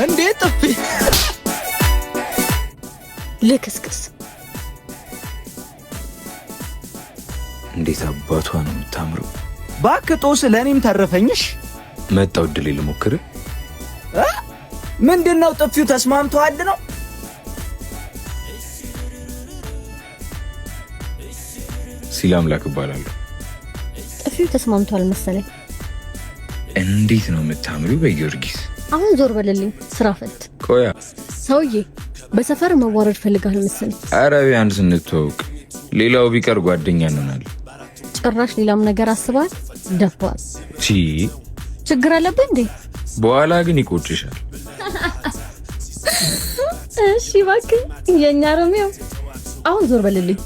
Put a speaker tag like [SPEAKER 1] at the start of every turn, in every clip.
[SPEAKER 1] እንዴ ጥፊ!
[SPEAKER 2] ልክስክስ።
[SPEAKER 3] እንዴት አባቷ ነው የምታምረው!
[SPEAKER 1] ባክህ ጦስ ለእኔም ተረፈኝሽ።
[SPEAKER 3] መጣው እድሌ ልሞክር።
[SPEAKER 1] ምንድን ነው ጥፊው? ተስማምተዋል ነው?
[SPEAKER 3] ሲል አምላክ እባላለሁ።
[SPEAKER 2] ጥፊው ተስማምቷል መሰለኝ።
[SPEAKER 3] እንዴት ነው የምታምሪው! በጊዮርጊስ።
[SPEAKER 2] አሁን ዞር በልልኝ፣ ስራ ፈት።
[SPEAKER 3] ቆያ።
[SPEAKER 2] ሰውዬ በሰፈር መዋረድ ፈልጋል መሰለኝ።
[SPEAKER 3] ኧረ ቢያንስ እንተዋወቅ። ሌላው ቢቀር ጓደኛ እንሆናለን።
[SPEAKER 2] ጭራሽ ሌላም ነገር አስበሃል። ደፋር።
[SPEAKER 3] ቺ።
[SPEAKER 2] ችግር አለብህ እንዴ?
[SPEAKER 3] በኋላ ግን ይቆጭሻል።
[SPEAKER 2] እሺ እባክህ የእኛ ሮሚዮ፣ አሁን ዞር በልልኝ።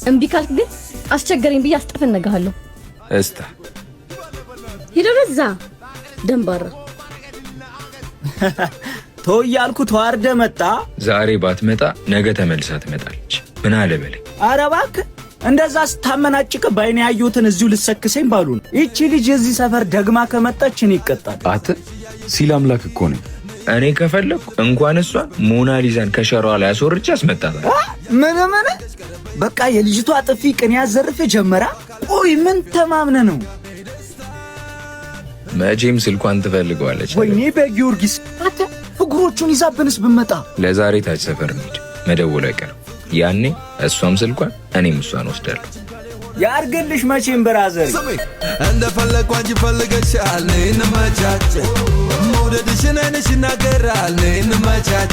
[SPEAKER 2] እምቢ ካልክ ግን አስቸገረኝ ብዬ አስጠፈነግሃለሁ።
[SPEAKER 3] እስታ።
[SPEAKER 2] ሂድ ወደዛ ደንባራ።
[SPEAKER 1] ተው እያልኩ ተዋርደ መጣ።
[SPEAKER 3] ዛሬ ባትመጣ ነገ ተመልሳ ትመጣለች። ምን አለ በለኝ።
[SPEAKER 1] ኧረ እባክህ እንደዛ ስታመናጭቅ በአይኔ ያየሁትን እዚሁ ልሰክሰኝ ባሉ ነው። ይቺ ልጅ የዚህ ሰፈር ደግማ ከመጣች እኔ ይቀጣል።
[SPEAKER 3] አት ሲል አምላክ እኮ ነኝ። እኔ ከፈለግኩ እንኳን እሷን ሞናሊዛን ከሸራዋ ላይ አስወርጄ አስመጣታል።
[SPEAKER 1] ምን ምን? በቃ የልጅቷ ጥፊ ቅኔ ያዘርፍ ጀመራ። ቆይ ምን ተማምነ ነው?
[SPEAKER 3] መቼም ስልኳን ትፈልገዋለች።
[SPEAKER 1] ወይኔ በጊዮርጊስ፣ አንተ እግሮቹን ይዛብንስ ብመጣ?
[SPEAKER 3] ለዛሬ ታች ሰፈር እንሂድ፣ መደወሉ አይቀርም። ያኔ እሷም ስልኳን እኔም እሷን ወስዳለሁ።
[SPEAKER 1] ያርግልሽ መቼም brother።
[SPEAKER 4] እንደፈለግኩ አንቺ ፈልገሻል፣ ነይ እንመቻች። መውደድሽን አይንሽ ይናገራል፣ ነይ እንመቻች።